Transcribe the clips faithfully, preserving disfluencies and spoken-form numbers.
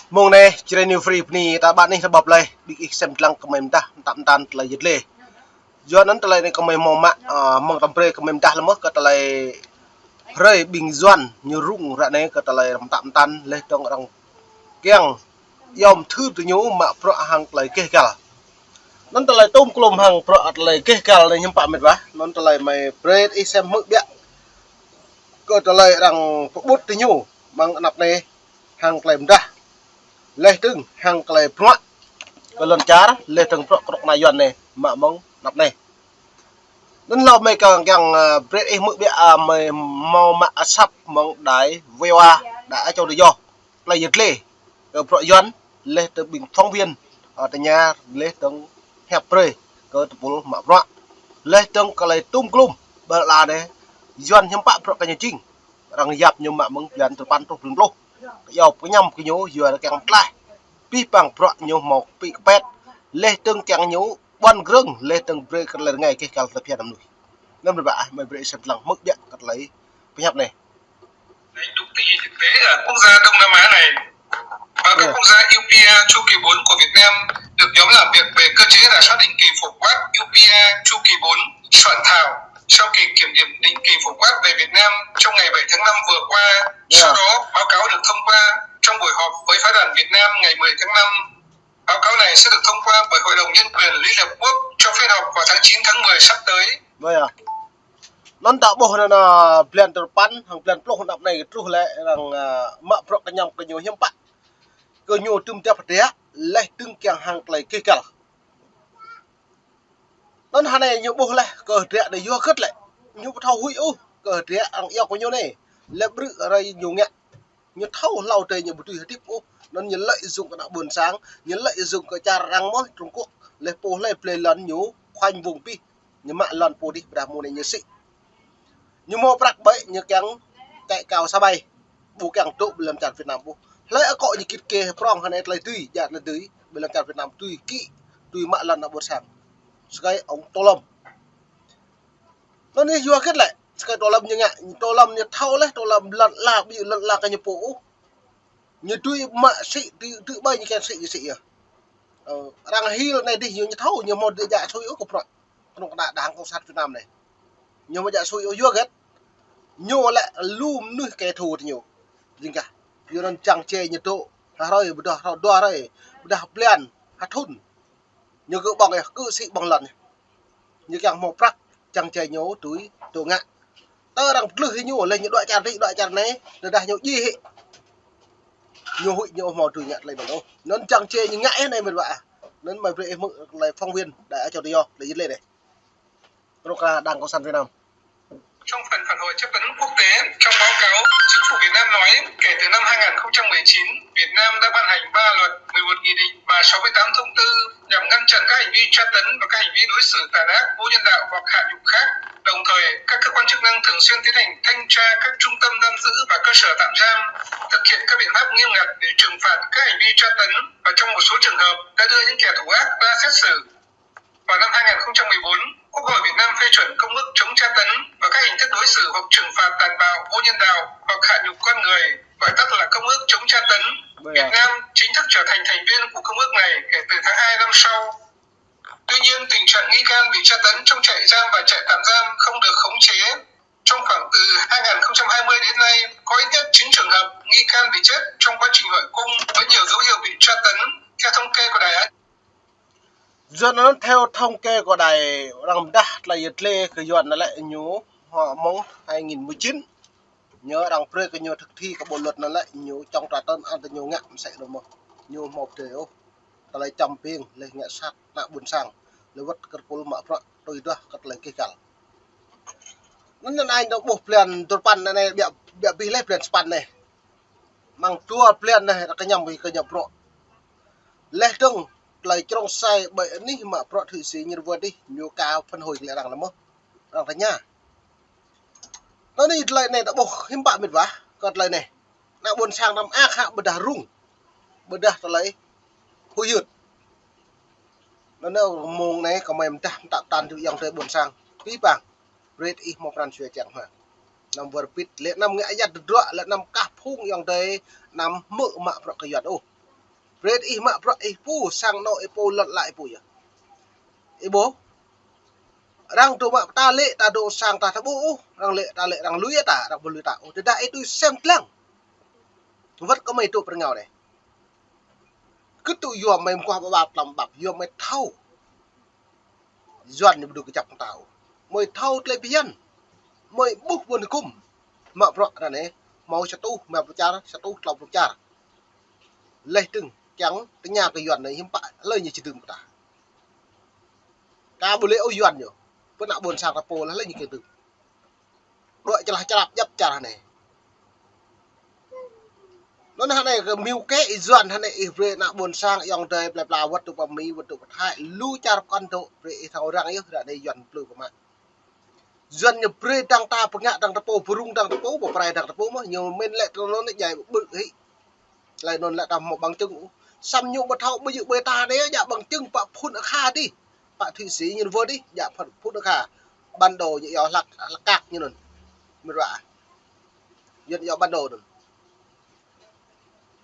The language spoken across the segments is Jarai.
Mông anai, Jrai New Free bơni ta ƀă anih ta ƀuh laih, ƀing ih sem lăng kơmơi mơdah, mơtă mơtăn tơlơi yet lê. Yua anŭn tơlơi anai kơmơi hmâo mă, ơ, mơ̆ng tơm brơi kơmơi mơdah lơmơh kơ tơlơi hrơi ƀing Yuan ñu rŭng ră anai kơ tơlơi mơtă mơtăn laih dơ̆ng arăng kiăng yom thư tơ ñu mă bruă hăng tơlơi gêh găl. Anŭn tơlơi tôm klôm hăng bruă tơlơi gêh găl anai hiư̆m pă mĕt wa. Anŭn tơlơi mơi brơi ih sem hmư̆ biă kơ tơlơi arăng pơƀut tơ ñu mơ̆ng anăp anai hăng tơlơi mơdah. Laih dơ̆ng hăng tơlơi bruă kơ lŏn čar, laih dơ̆ng bruă kơnuk kơna Yuan anai mă mơ̆ng anăp anai. Anŭn hlâo mơi kiăng, kiăng, ơ, brơi ih hmư̆ biă, ơ, mơi hmâo mă asăp mơ̆ng đài V O A, đài Á Châu Tự Do. Tơlơi yet lê kơ bruă Yuan, laih dơ̆ng ƀing phóng viên, ơ, tơña, laih dơ̆ng hiăp brơi kơ tơpul mă bruă. Laih dơ̆ng kơ tơlơi tôm klôm, ƀơi lŏn anai, Yuan hiư̆m pă bruă kơ ñu jing. Arăng yap ñu mă mơ̆ng blan dua păn truh blan pluh. Yua pơñăm kơ ñu, yua kiăng tlaih. Pih pang bruă ñu hmâo pĭ kơpet. Laih dơ̆ng kiăng ñu ƀuăn grơ̆ng, laih dơ̆ng brơi kơ tơlơi rơngai gêh găl tơlơi phiăn mơnuih. Anŭn mĕt wa, mơi brơi sem lăng hmư̆ biă kơ tơlơi pơhiăp anai. Đánh đúng tình hình thực tế ở quốc gia Đông Nam Á này. Báo cáo quốc gia U P R chu kỳ bốn của Việt Nam được nhóm làm việc về cơ chế rà soát định kỳ phổ quát U P R chu kỳ bốn soạn thảo sau kỳ kiểm điểm định kỳ phổ quát về Việt Nam trong ngày bảy tháng năm vừa qua. Sau đó, báo cáo được thông qua trong buổi họp với phái đoàn Việt Nam ngày mười tháng năm. Báo cáo này sẽ được thông qua bởi Hội đồng Nhân quyền Liên Hợp Quốc trong phiên họp vào tháng chín tháng mười sắp tới. Anŭn ta ƀuh anŭn, ơ, blan dua păn hăng blan pluh anăp anai truh lĕ arăng, ơ, mă bruă kơñăm kơ ñu hiư̆m pă. Kơ ñu tơm tep hơdră, laih dơ̆ng kiăng hăng tơlơi gêh găl. Anŭn hơnai ñu ƀuh laih kơ hơdră anai yua hơget lĕ. Ñu ƀu thâo huĭ ôh kơ hơdră arăng iâu kơ ñu anai. Lĕ brư̆ rai ñu ngă. Ñu thâo hlâo adơi ñu ƀu dưi hơdip ôh. Anŭn ñu lợi dụng kơ ană ƀôn sang, ñu lợi dụng kơ čar arăng mơ̆ Trung Quốc. Laih pô hlơi blơi lŏn ñu khoanh vùng pih. Ñu mă lŏn pô dih ƀiădah mơ̆ng anai ñu sĭ. Ñu hmâo prăk ƀơi ñu kiăng kĕ kao sa ƀai. Ƀu kiăng dŏ ƀơi lăm čar Việt Nam ƀu. Hlơi akŏ ñu kĭt kê prong hơnai tơlơi dưi, djă tơlơi dưi, ƀơi lăm čar Việt Nam dưi kĭ, dưi mă lŏn ană ƀôn sang. Sơkai ông Tô Lâm. Anŭn anai yua hơget lĕ, sơkai Tô Lâm ñu ngă, Tô Lâm ñu thâo laih, Tô Lâm lŏn ala, ƀu djơ̆ lŏn ala kơ ñu pô ôh. Ñu dưi mă sĭ, dưi, dưi ƀơi ñu kiăng sĭ, ñu sĭ yơh. Ơ, arăng hil anai dih ñu, ñu thâo, ñu hmâo djă sui ôh kơ bruă kơnuk kơna đảng cộng sản Việt Nam anai. Ñu hmâo djă sui ôh yua hơget. Ñu lĕ lu mơnuih kẻ thù tơ ñu. Jing kah. Yua anŭn čang čê ñu dŏ, ha hrơi, ƀôdah, hrơi, dua hrơi, ƀôdah blan, ha thŭn. Ñu kơ ƀơ̆ng yơh, kơ sĭ ƀơ̆ng lŏn yơh. Ñu kiăng hmâo prăk, čang čê ñu dưi dŏ ngă. Tơ arăng pơtlưh hĭ ñu, laih ñu đuaĭ čar adih, đuaĭ čar anai, tơdah ñu djai hĭ. Ñu huĭ ñu hmâo dưi ngă tơlơi anŭn ôh. Anŭn čang čê ñu ngă yơh anai mĕt wa. Anŭn mơi brơi ih hmư̆ tơlơi phóng viên đài Á Châu Tự Do, tơlơi yet lê anai. Kơnuk kơna đảng cộng sản Việt Nam. Trong phần phản hồi chất vấn quốc tế, trong báo cáo, chính phủ Việt Nam nói, kể từ năm hai nghìn không trăm mười chín, Việt Nam đã ban hành ba luật, mười một nghị định và sáu mươi tám thông tư nhằm ngăn chặn các hành vi tra tấn và các hành vi đối xử tàn ác, vô nhân đạo hoặc hạ nhục khác. Đồng thời, các cơ quan chức năng thường xuyên tiến hành thanh tra các trung tâm giam giữ và cơ sở tạm giam, thực hiện các biện pháp nghiêm ngặt để trừng phạt các hành vi tra tấn và trong một số trường hợp đã đưa những kẻ thủ ác ra xét xử. Vào năm hai nghìn không trăm mười bốn, Quốc hội Việt Nam phê chuẩn Công ước chống tra tấn và các hình thức đối xử hoặc trừng phạt tàn bạo, vô nhân đạo hoặc hạ nhục con người, gọi tắt là Công ước chống tra tấn. Việt Nam chính thức trở thành thành viên của Công ước này kể từ tháng hai năm sau. Tuy nhiên, tình trạng nghi can bị tra tấn trong trại giam và trại tạm giam không được khống chế. Trong khoảng từ hai nghìn không trăm hai mươi đến nay, có ít nhất chín trường hợp nghi can bị chết trong quá trình hỏi cung với nhiều dấu hiệu bị tra tấn, theo thống kê của Đài Á. Yua anŭn theo thống kê của đài arăng pơdah tơlơi yet lê kơ Yuan anŭn lĕ ñu, hơ, mơ̆ng hai nghìn mười chín. Ñu arăng brơi kơ ñu thực thi kơ bộ luật anŭn lĕ ñu chống tra tấn ăn tơ ñu ngă mơsĕ anŭn mơ̆n. Ñu hmâo pơdơi ôh. Tơlơi čăm ping, laih ngă sat, ană ƀôn sang, laih wơ̆t kơ tơpul mă bruă, tui duah kơ tơlơi gêh găl. Anŭn anai dơ̆ng ƀuh blan dua păn anai biă, biă pih laih blan sa păn anai. Mơ̆ng dua blan anai arăng kơñăm, kơñăm bruă. Laih dơ̆ng tơlơi črông sai ƀơi anih mă bruă Thụy Sĩ ñu wơ̆t dih, ñu ka phản hồi kơ lĕ arăng lơmơh. Arăng tơña. Anŭn anai tơlơi anai ta ƀuh hiư̆m pă mĕt wa, kơ tơlơi anai. Ană ƀôn sang anăm ăt hă ƀôdah rŭng. Ƀôdah tơlơi huĭ hyưt. Anŭn anai mông anai kơmơi mơdah mơtă mơtăn tơ ayŏng adơi ƀôn sang. Pih pang. Brơi ih hmâo pran jua čang hă. Anăm wơr bĭt, lĕ anăm ngă ayăt tơdruă, lĕ anăm kah phung ayŏng adơi, anăm hmư̆ mă bruă kơ Yuan ôh. Brơi ih mă bruă ih pô, sang anŏ ih pô, lŏn ala ih pô yơh. Ih ƀuh. Arăng dŏ mă pơtă lĕ ta dŏ sang ta tơƀuh ôh, arăng lĕ ta lĕ arăng lui ta, arăng ƀu lui ta ôh. Tơdah ih tui sem lăng. Wơ̆t kơ mơi dŏ pơrơngao anai. Kơ tŭ yua mơi mơguah ƀă ƀă tlam ƀăp, yua mơi thâo. Yuan ñu ƀu dŏ kơjăp kơ ta ôh. Mơi thâo tơlơi phiăn. Mơi ƀuh ƀôn hơkŭm. Mă bruă ră anai, hmâo sa rơtuh rơma pluh čar, sa rơtuh klâo pluh čar. Leh dơ̆ng, kiăng tơña kơ Yuan anai, hiư̆m pă hlơi ñu či dưm kơ ta. Ka ƀu lĕ ôh Yuan ñu. Pơ ană ƀôn sang ta pô lah hlơi ñu kiăng dưm. Đuaĭ čơlah črap djăp čar anai. Anŭn hă anai kơ mơ̆ng kơ ih Yuan hă anai ih brơi ană ƀôn sang ayŏng adơi plơi pla wơ̆t dŏ pơ Mi, wơ̆t dŏ pơ Thái, lu čar pơkŏn dŏ brơi ih thâo arăng yơh, ră anai Yuan plư pơmă. Yuan ñu brơi dăng ta pơngă dăng ta pô, pơrŭng dăng ta pô, pơprai dăng ta pô mơ̆, ñu mĭn lĕ tơlơi anŭn djai ƀơ̆ hĭ. Tơlơi anŭn lĕ ta hmâo bằng chứng ôh. Samơ̆ ñu ƀu thâo ƀu djơ̆ ƀơi ta anai, djă bằng chứng pơ phŭn akha dih. Pơ Thụy Sĩ ñu wơ̆t dih, djă phŭn, phŭn akha. Bản đồ ñu iâu hlăk, hlăk kak ñu anŭn. Mĭt wa. Yuan iâu bản đồ anŭn.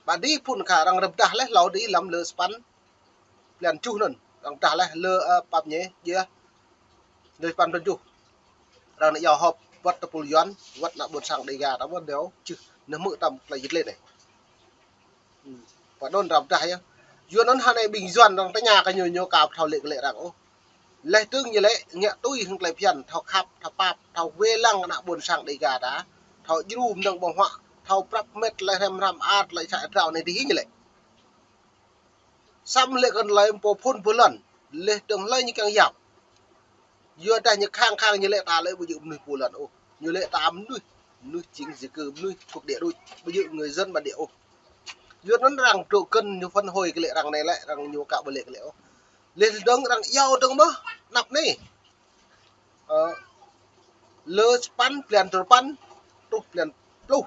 Pơ dih phŭn akha arăng rơmdah leh hlâo dih lăm lơ sapăn blan tơjuh anŭn. Arăng rơmdah leh lơ, ơ, pap ñe, jeh. Lơ sapăn blan tơjuh. Arăng anai iâu họp wơ̆t tơpul Yuan, wơ̆t ană ƀôn sang Đêga ta wơ̆t dêh, čih, anai hmư̆ tơm tơlơi jĭt lĕ anai. Hmm. Pơ anŭn arăng rơmdah yơh. Yuan anŭn hă anai ƀing Yuan arăng tơña kơ ñu, ñu ka ƀu thâo lĕ kơ lĕ arăng ôh. Leh dơ̆ng ñu lĕ ngă tui hăng tơlơi phiăn, thâo khăp, thâo pap, thâo wai lăng ană ƀôn sang Đêga ta, thâo djru mơnơ̆ng ƀơ̆ng huă, thâo prăp mĕt tơlơi hrăm hrăm ar, tơlơi sa drao anai dih ñu lĕ. Samơ̆ lĕ kơ tơlơi pô phŭn pô lŏn, leh dơ̆ng hlơi ñu kiăng yap. Yua dah ñu khăng khăng ñu lĕ ta lĕ ƀu djơ̆ mơnuih pô lŏn ôh. Ñu lĕ ta mơnuih, mơnuih chính di cư, mơnuih thuộc địa đuč, ƀu djơ̆ người dân bản địa ôh. Yua anŭn arăng dŏ gơ̆n ñu phản hồi kơ lĕ arăng anai lĕ, arăng ñu ka ƀu lĕ kơ lĕ ôh. Leh dơ̆ng arăng iâu dơ̆ng mơ̆, anăp anai. Ơ, lơ sapăn blan duapăn, truh blan pluh.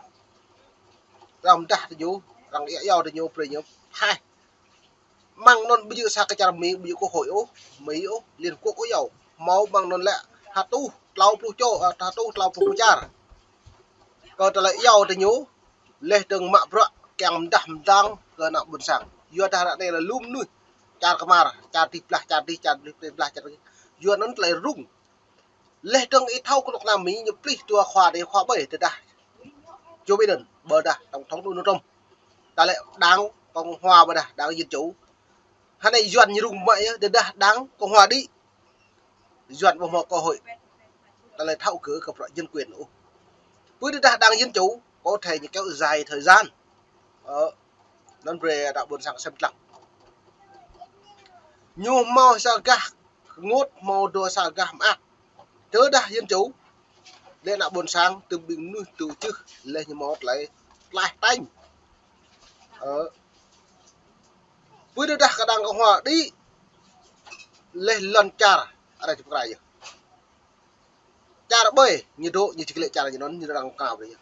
Arăng rơmdah tơ ñu, arăng iâu tơ ñu, brơi ñu phaih. Mơ̆ng anŭn ƀu djơ̆ sa kơ čar Mi, ƀu djơ̆ quốc hội ôh, Mi ôh, Liên Quốc ôh iâu. Hmâo mơ̆ng anŭn lĕ ha rơtuh klâo pluh čô, ơ, ha rơtuh klâo pluh čar. Kơ tơlơi iâu tơ ñu, leh dơ̆ng mă bruă kiăng mơdah mơdang kơ ană ƀôn sang. Yua dah ră anai lĕ lu mơnuih, čar kơmar, čar dih blah, čar dih, čar dih blah, čar dih. Yua anŭn tơlơi rŭng. Leh dơ̆ng ih thâo kơnuk kơna Mi ñu plih dua khua anai khua ƀơi tơdah Joe Biden, ƀôdah tổng thống Donald Trump. Ta lĕ đảng Cộng hòa ƀôdah đảng Dân chủ. Hă anai Yuan ñu rŭng mă yơh, tơdah đảng Cộng hòa đĭ. Yuan ƀu hmâo cơ hội. Tơlơi thâo kơ kơ bruă nhân quyền ôh. Pơ tơdah đảng Dân chủ, có thể ñu kéo dài thời gian. Ơ, anŭn brơi ană ƀôn sang sem lăng. Ñu hmâo sa gah rơngot, hmâo dua sa gah mơak. Tơdah Dân chủ, lĕ ană ƀôn sang, tơm ƀing mơnuih tŭ čih, leh ñu hmâo tơlơi tlaih tañ. Ơ. Pơ tơdah kơ đảng Cộng hòa đĭ, leh lŏn čar, arăng či pơkra yơh. Čar ƀơi, ñu dŏ, ñu či kơ lĕ čar ñu anŭn, ñu arăng kơnao brơi yơh.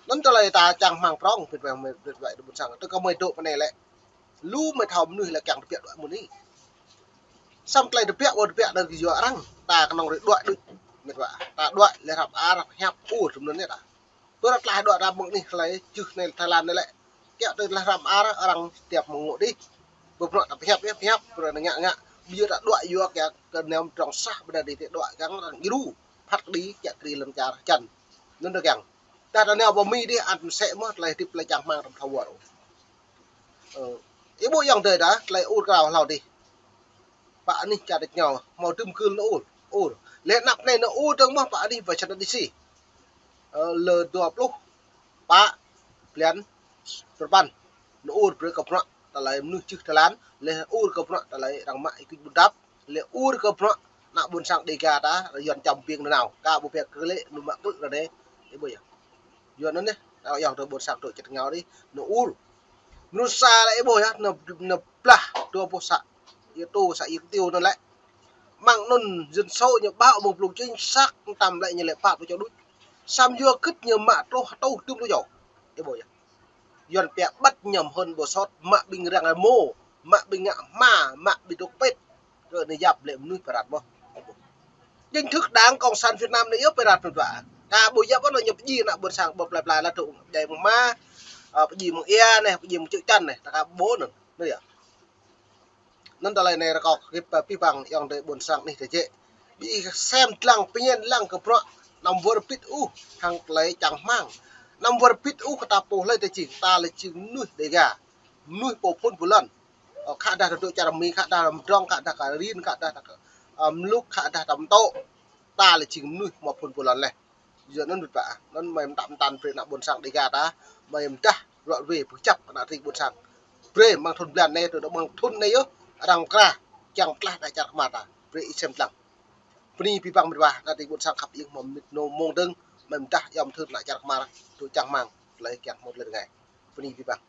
Anŭn tơlơi ta čang hmang prŏng, pĭt wai, pĭt wai, ƀôn sang. Tơ kơ mơi dŏ pơ anai lĕ. Lu mơi thâo mơnuih lĕ kiăng tơbiă đuaĭ mơ̆n anai. Samơ̆ tơlơi tơbiă, ƀu tơbiă đơ̆ng yua arăng, ta kơnơ̆ng rơi đuaĭ đôč, mĭt wa. Ta đuaĭ, leh hrăp ar, hrăp hiăp, ur, tơm anŭn anai ta. Pơ ră tlaih đuaĭ ta mơ̆ng anih tơlơi čih anai Thái Lan anai lĕ. Kiăng tơlơi hrăm ar arăng tiap mơ̆ng ngŏ dih. Ƀu bruă ta pơhiăp yơh, pơhiăp, bruă anai ngă ngă. Ƀu djơ̆ ta đuaĭ yua kiăng kơ anăm trong sah ƀôdah dih tơ đuaĭ kiăng arăng djru. Phat kơđi, kiăng kri lŏn čar čan. Anŭn ta kiăng. Tơdah ta nao pơ Mi dih ăt mơsĕ mơ̆ tơlơi hơdip tơlơi čang hmang ta thâo wơr. Ơ, ih ƀuh ayŏng adơi ta, tơlơi ur krao hlâo dih. Pơ anih čar ta čơngao, hmâo tơm kơl nao ur, ur. Leh anăp anai nao ur dơ̆ng mơ̆ pơ anih Washington D C. Ơ, lơ dua pluh pă blan duapăn. Nao ur brơi kơ bruă tơlơi mơnuih čih Thái Lan, leh ur kơ bruă tơlơi arăng mă ih kuč ƀun dăp, leh ur kơ bruă ană ƀôn sang Đêga ta, Yuan čăm ƀing nao, ka ƀu pĕk kơ lĕ, ñu mă krư̆ ră anai, ih ƀuh yơh. Yuan anŭn yơh, ayŏng adơi ƀôn sang dŏ čơngao dih, nao ur. Mơnuih sa lĕ ih ƀuh yơh, nao, nao blah, dua boh să, Ia Tô, să Ia Tiêu anŭn lĕ. Mơ̆ng anŭn dân số ñu ƀă mơ̆ng blung chính xác tăm lĕ ñu lĕ pă pluh čô đôč. Samơ̆ yua kơ ñu mă truh, truh tơm pluh čô. Ih ƀuh yơh. Yuan pĕk ƀăt ñu mơ̆n ƀu sot, mă ƀing răng rơmô, mă ƀing ngă hma, mă ƀing dŏ pĕt. Kơ anai yap lĕ mơnuih pơrăt mơ̆. Chính thức Đảng Cộng sản Việt Nam anai yơh pơrăt mơ̆n ƀă. Ka ƀu yap anŭn ñu pơdjai ană ƀôn sang ƀơi plơi pla lăt dŏ djai mơ̆ng hma, ơ, pơdjai mơ̆ng ia anai, pơdjai mơ̆ng čư̆ čan anai, ta ka ƀuh anŭn. Anŭn yơh. Anŭn tơlơi anai rơkâo kơ ƀing ƀing ayŏng adơi ƀôn sang anih tơjĕ. Ƀing ih sem lăng pơñen lăng kơ bruă, anăm wơr bĭt ôh hăng tơlơi čang rơmang. Anăm wơr bĭt ôh kơ ta pô hlơi ta jing, ta lĕ jing mơnuih Dêga. Mơnuih pô phŭn pô lŏn. Ơ, khă dah ta dŏ čar Mi, khă dah ta mdrŏng, khă dah ta rin, khă dah ta, ơ, mluk, khă dah ta mtŏ. Ta lĕ jing mơnuih hmâo phŭn pô lŏn laih. Yua anŭn ƀing ƀă, anŭn mơi mơtă mơtăn brơi ană ƀôn sang Dêga ta, mơi mơdah rŏ ruai pơkơjăp ană tring ƀôn sang. Brơi mơ̆ng thŭn blan anai, tơdơi mơ̆ng thŭn anai yơh, arăng mơkra, kiăng pơtlaih ană čar Khmer ta. Brơi ih sem lăng. Bơni ƀing ƀing mĕt wa, ană tring ƀôn sang khăp ing hmâo mĭt nô mông dơ̆ng, mơi mơdah yom thun ană čar Khmer, tŭ čang rơmang, tơlơi kiăng hmâo tơlơi rơngai. Bơni ƀing ƀing.